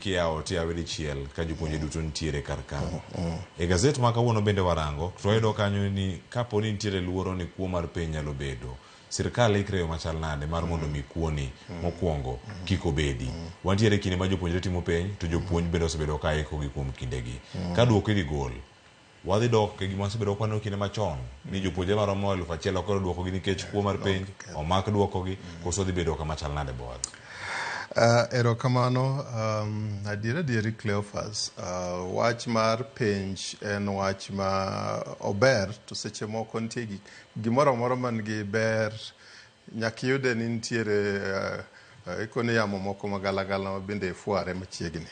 Kiyawo tiyawe dichiel ka jopuonje duto nitiere kar ka. E gazet ma kawuono bende warango to wayudo kanyo ni kapo ni nitiere luoro ni kuo mar penj nyalo bedo, sirkal ikre e yo machal nade mar mondo mi kuoni mokwongo kik obedi. Wantiere e kinde ma jopuonjre timo penj to jopuonj bende osebedo ka ikogi kuom kindegi. Ka duoko idhi gol, wadhi dok e gima wasebedo ka waneno kinde machon ni jopuonjre maromo 1000 ok oyudo duokogi nikech kuo mar penj, omak duokogi, koso dhi bedo kama chal nade Boaz? Erokamano. Adier adieri Cleophas, wach mar penj en wach ma ober to seche moko nitie gik gimoro amora man gi ber nyaka iyude ni nitiere ikoni yamo moko magalagala ma bende fware machiegni.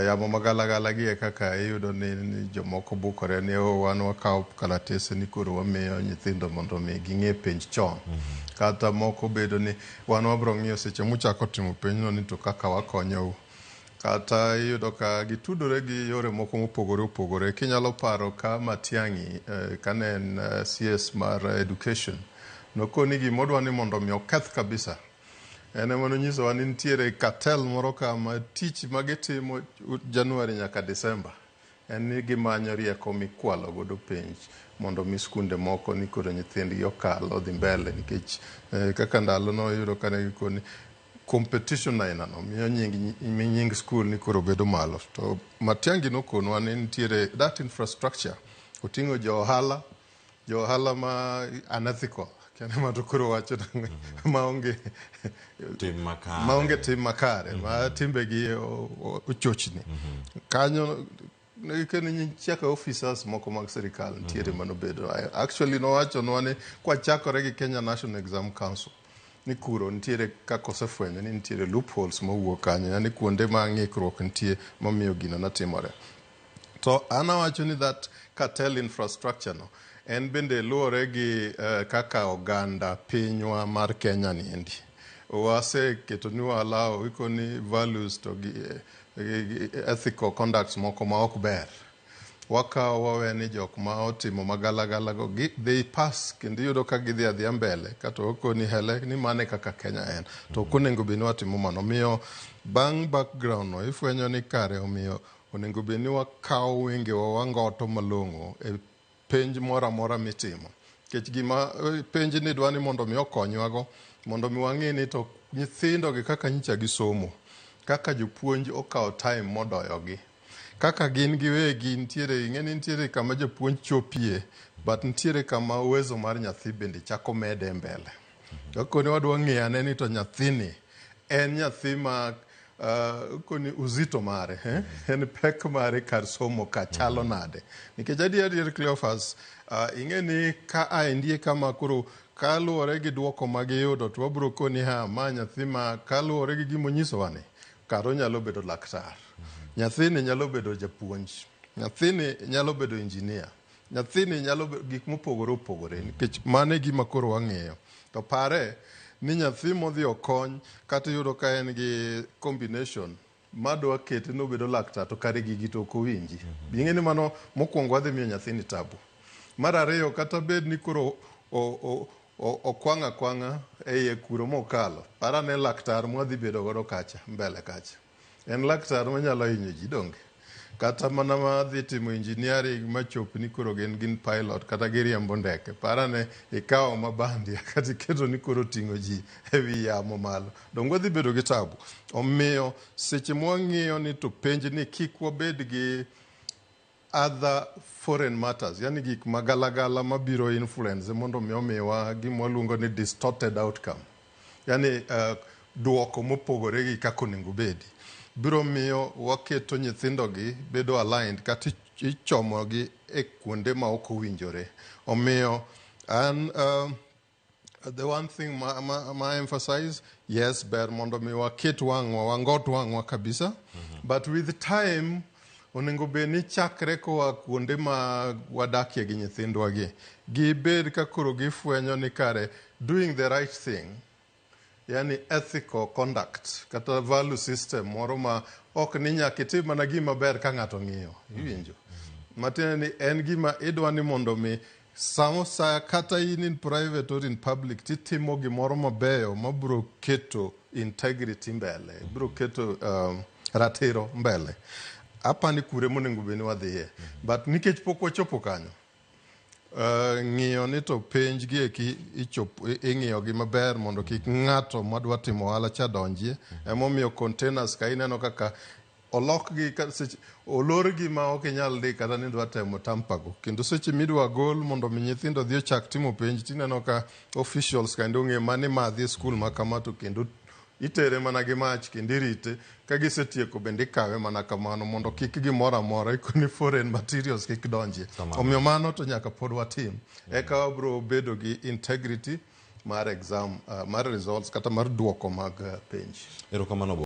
Yamo magalagala gi e kaka iyudo ni jomoko bukore ni oh, wan wakawo kalatese ni koro wamiyo nyithindo mondo mi ging'e penj chon. Kata moko bedo ni wan wabro ng'iyo seche muchako timo penjno ni to kaka wakonyou. Kata iyudo ka gitudore gi yore moko mopogore opogore. Kinyalo paro ka Matiang'i kane en CS mar education, nokoni gima odwa ni mondo mi oketh kabisa. En ema nonyisowa ni nitiere cartel moro ka ma tich ma gitimo January nyaka December en ni gimanyo rieko mikwalo godo penj mondo mi skunde moko ni koro nyithindgi okal odhi mbele nikech kaka ndalo no iyudo kane gikoni competition aina no miyo nying skul ni koro bedo malo. To Matiang'i nokonwa ni nitiere that infrastructure oting'o jo ohala jo ohala ma unethical kendo ma to koro wacho maonge Tim makare. Maonge tim makare ma timbegi ochochni kanyo ne chaka officers moko mag sirikal nitiere manobedo. Actually nowachonwa ni kwachakore gi Kenya National Exam Council ni kuro nitiere kaka osefwenyo ni nitiere loopholes mowuok kanyo, yani kuonde ma ng'ikruok nitie mamiyo gino natimore. To an awacho ni that cartel infrastructure no en bende luwore gi kaka oganda pinywa mar Kenya niendi waseketo ni walawo ikoni values to gi ethical conducts moko ma ok ber. Wakawo wawe ni jok ma otimo magalagala go they pass kendo iyudo ka gidhi adhiya mbele kata okoni hele ni mane kaka Kenya en to ok onego bed ni watimo mano. Omiyo bang' background no ifwenyo ni kare omiyo onego bed ni wakawo wengewa wangoto malong'o e penj moro amora mitimo nikech gima penj ni dwa ni mondo mi okonywago mondo mi wang'e ni to nyithindo gi kaka nyicha gisomo, kaka jopuonj okawo time modoyogi, kaka gin giwegi nitiere ing'e ni nitiere kama japuonj chopie but nitiere kama uwezo mar nyathi bende chako mede mbele. Koni wadwa ng'iyo ane ni to nyathini en nyathi ma koni uzito mare eh? En pek mare kar somo ka chalo nade nikech adier adier Cleophas, ing'e ni ka aendie kama koro kaluwore gi duoko ma giyudo to wabro koni ha ma nyathi ma kaluwore gi gima onyisowa ni kar onyalo bedo laktar, nyathini nyalo bedo japuonj, nyathini nyalo bedo engineer, nyathini nyalo bedo gik mopogore opogore nikech mano e gima koro wang'eyo. To pare ni nyathi modhi okony kata iyudo ka en gi combination madwa kete nobedo laktar to kare gigi to ok owinji. Ing'e ni mano mokwongo wadhi miyo nyathini tabu. Mar ariyo kata bed ni koro okwang' akwang'a e iye kuro mokalo, par ane laktar mwadhi bedo godo kacha mbele kacha. En laktar manyalo hinyo ji donge? Kata mana madhi timo engineering machop ni koro gin pilot kata giriembo ndeke. Par ane ikawo mabandia kata iketo ni koro ting'o ji e wi yamo malo. Donge wadhi bedo gi tabu? Omiyo seche mwang'iyo ni to penj ni kik wabed gi other foreign matters, yani gik magalagala mabiro influence mondo mi omiwa gima waluongo ni distorted outcome. Yani duoko mopogore gi kaka onego obedi. Biro miyo waketo nyithindogi bedo aligned kata ichomogi e kuonde ma ok owinjore. Omiyo an the one thing ma emphasize, yes, ber mondo mi waket wang'wa, wangot wang'wa kabisa, but with time onego bed ni chakre koa kuonde ma wadakie gi nyithindwa gi, gibed ka koro gifwenyo ni kare doing the right thing, yani ethical conduct kata value system moro ma ok ni nyaka itim mana gima ber ka ng'ato ng'iyo, iwinjo? Matiende ni en gima idwa ni mondo mi samo sa kata in in private or in public titimo gimoro mabeyo mabiro keto integrity mbele, biro keto ratiro mbele. Apani kure monego bed ni wadhiye. But nikech pok wachopo kanyo, ng'iyo ni to penj gi eki ing'iyo gi maber mondo kik ng'ato madwa timo ohala cha donjie. Emomiyo containers ka ineno kaka olokgi ka seche olorgi ma ok inyal dhi kata ni idwa temo tampago. Kendo seche midwa gol mondo mi nyithindo odhi ochak timo penj tineno ka officials kendo ong'e mani ma dhi e skul ma kama to kendo itere mana gi mach kendo irite ka gisetieko bende ikawe mana kamano mondo kik gimoro amora ikoni foreign materials kik donjie. Omiyo mano to nyaka pod watim. Eka wabro bedo gi integrity mar exam mar results kata mar duoko mag penj. Erokamano.